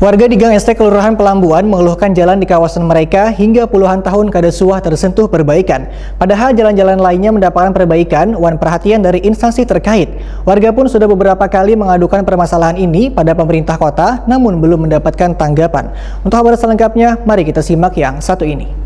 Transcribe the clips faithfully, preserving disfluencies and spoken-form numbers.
Warga di Gang S T Kelurahan Pelambuan mengeluhkan jalan di kawasan mereka hingga puluhan tahun kada suah tersentuh perbaikan. Padahal jalan-jalan lainnya mendapatkan perbaikan wan perhatian dari instansi terkait. Warga pun sudah beberapa kali mengadukan permasalahan ini pada pemerintah kota, namun belum mendapatkan tanggapan. Untuk kabar selengkapnya, mari kita simak yang satu ini.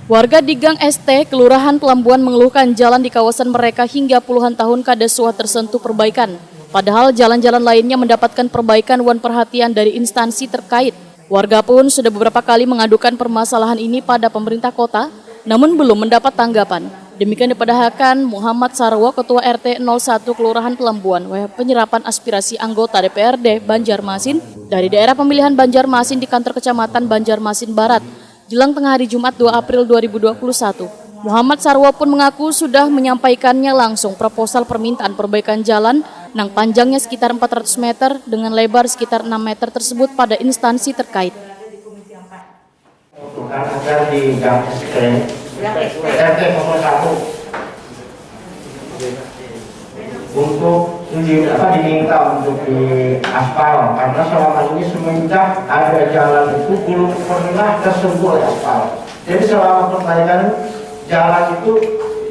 Warga di Gang S T, Kelurahan Pelambuan mengeluhkan jalan di kawasan mereka hingga puluhan tahun kada suah tersentuh perbaikan. Padahal jalan-jalan lainnya mendapatkan perbaikan wan perhatian dari instansi terkait. Warga pun sudah beberapa kali mengadukan permasalahan ini pada pemerintah kota, namun belum mendapat tanggapan. Demikian dipadahakan Muhammad Sarwo, Ketua R T nol satu Kelurahan Pelambuan, wayah penyerapan aspirasi anggota D P R D Banjarmasin dari daerah pemilihan Banjarmasin di kantor Kecamatan Banjarmasin Barat, jelang tengah hari Jumat dua April dua ribu dua puluh satu. Muhammad Sarwo pun mengaku sudah menyampaikannya langsung proposal permintaan perbaikan jalan nang panjangnya sekitar empat ratus meter dengan lebar sekitar enam meter tersebut pada instansi terkait. Membutuhkan agar di Gang S T, R T nol satu, untuk di, apa, diminta untuk di aspal, karena selama ini semenjak ada jalan itu belum pernah tersentuh oleh aspal. Jadi selama perbaikan jalan itu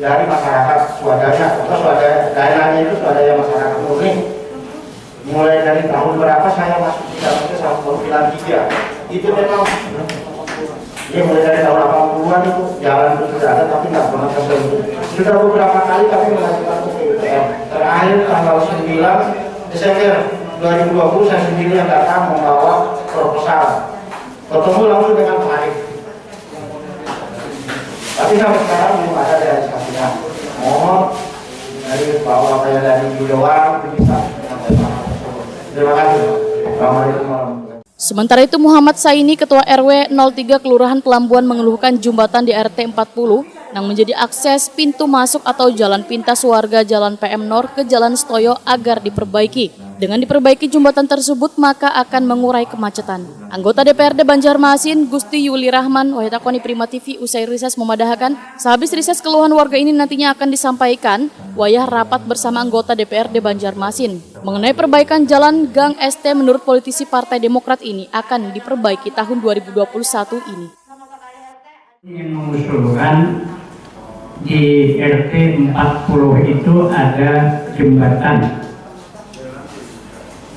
dari masyarakat swadaya, apa, swadaya, dananya itu swadaya masyarakat murni. Mulai dari tahun berapa saya masuk di dalam itu, tahun sembilan tiga. Itu memang, ya, mulai dari tahun delapan puluhan itu jalan itu sudah ada, tapi nggak pernah tersentuh. Sudah beberapa kali kami mengajukan ke P U P R. Terakhir tanggal sembilan Desember dua ribu dua puluh, saya sendiri yang datang membawa proposal. Bertemu langsung dengan Pak Arif. Tapi sampai sekarang belum ada realisasinya. Mohon dari bahwa saya dari Bidawang bisa menyampaikan hal tersebut. Terima kasih. Assalamualaikum warahmatullahi wabarakatuh. Sementara itu, Muhammad Saini, Ketua R W nol tiga Kelurahan Pelambuan, mengeluhkan jumbatan di R T empat puluh nang menjadi akses pintu masuk atau jalan pintas warga Jalan P M Nor ke Jalan Setoyo agar diperbaiki. Dengan diperbaiki jumbatan tersebut, maka akan mengurai kemacetan. Anggota D P R D Banjarmasin, Gusti Yuli Rahman, wayah takoni Prima T V usai rises, memadahakan, sehabis rises, keluhan warga ini nantinya akan disampaikan wayah rapat bersama anggota D P R D Banjarmasin. Mengenai perbaikan jalan Gang S T, menurut politisi Partai Demokrat ini akan diperbaiki tahun dua ribu dua puluh satu ini. Ingin mengusulkan di R T empat puluh itu ada jembatan.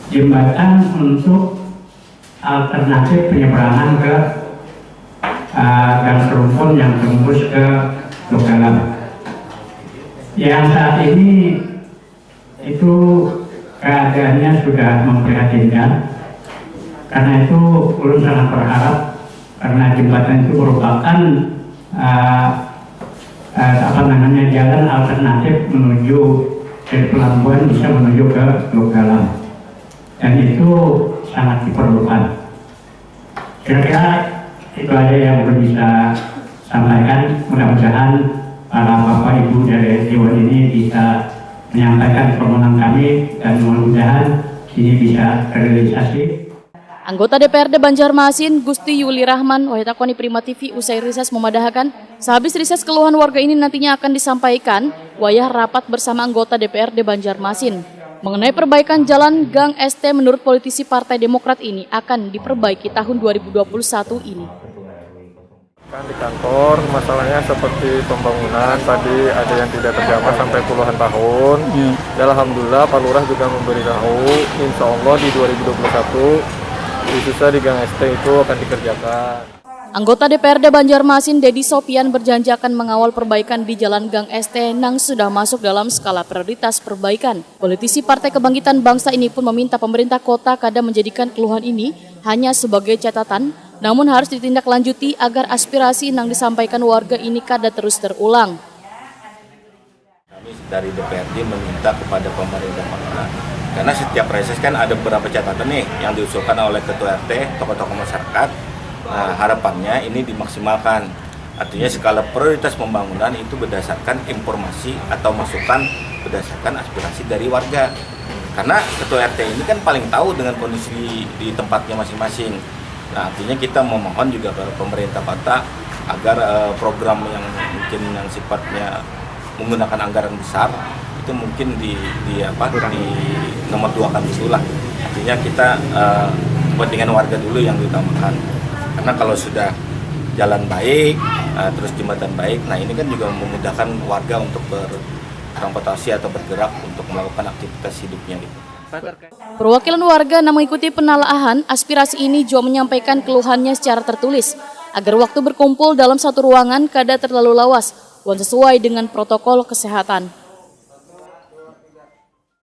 Jembatan untuk alternatif penyeberangan ke uh, Gang Serumpun yang tembus ke Donggala. Yang saat ini itu keadaannya sudah memprihatinkan. Karena itu ulun sangat berharap, karena jembatan itu merupakan uh, uh, apa namanya, jalan alternatif menuju dari Pelambuan bisa menuju ke Donggala, dan itu sangat diperlukan. Kira-kira itu aja yang belum bisa sampaikan. Mudah-mudahan para bapak ibu dari Dewan ini bisa menyampaikan permohonan kami, dan mudah-mudahan ini bisa terrealisasi. Anggota D P R D Banjarmasin, Gusti Yuli Rahman, wayah takoni Prima T V usai rises, memadahakan, sehabis rises, keluhan warga ini nantinya akan disampaikan wayah rapat bersama anggota D P R D Banjarmasin. Mengenai perbaikan jalan Gang S T, menurut politisi Partai Demokrat ini akan diperbaiki tahun dua ribu dua puluh satu ini. Kan di kantor, masalahnya seperti pembangunan tadi, ada yang tidak terjamah sampai puluhan tahun. Ya, alhamdulillah Pak Lurah juga memberi tahu, insya Allah di dua ribu dua puluh satu khususnya di Gang S T itu akan dikerjakan. Anggota D P R D Banjarmasin, Dedi Sopian, berjanji akan mengawal perbaikan di jalan Gang S T nang sudah masuk dalam skala prioritas perbaikan. Politisi Partai Kebangkitan Bangsa ini pun meminta pemerintah kota kada menjadikan keluhan ini hanya sebagai catatan, namun harus ditindaklanjuti agar aspirasi nang disampaikan warga ini kada terus terulang. Kami dari D P R D meminta kepada pemerintah kota, karena setiap reses kan ada beberapa catatan nih yang diusulkan oleh ketua R T, tokoh-tokoh masyarakat. Nah, harapannya ini dimaksimalkan. Artinya skala prioritas pembangunan itu berdasarkan informasi atau masukan berdasarkan aspirasi dari warga. Karena ketua R T ini kan paling tahu dengan kondisi di tempatnya masing-masing. Nah, artinya kita memohon juga ke pemerintah kota agar eh, program yang mungkin yang sifatnya menggunakan anggaran besar Itu mungkin di, di apa, di nomor dua kan itulah. Artinya kita, eh, kepentingan warga dulu yang diutamakan. Karena kalau sudah jalan baik, eh, terus jembatan baik, nah, ini kan juga memudahkan warga untuk bertransportasi atau bergerak untuk melakukan aktivitas hidupnya gitu. Perwakilan warga nang mengikuti penalaahan aspirasi ini jua menyampaikan keluhannya secara tertulis agar waktu berkumpul dalam satu ruangan kada terlalu lawas wan sesuai dengan protokol kesehatan.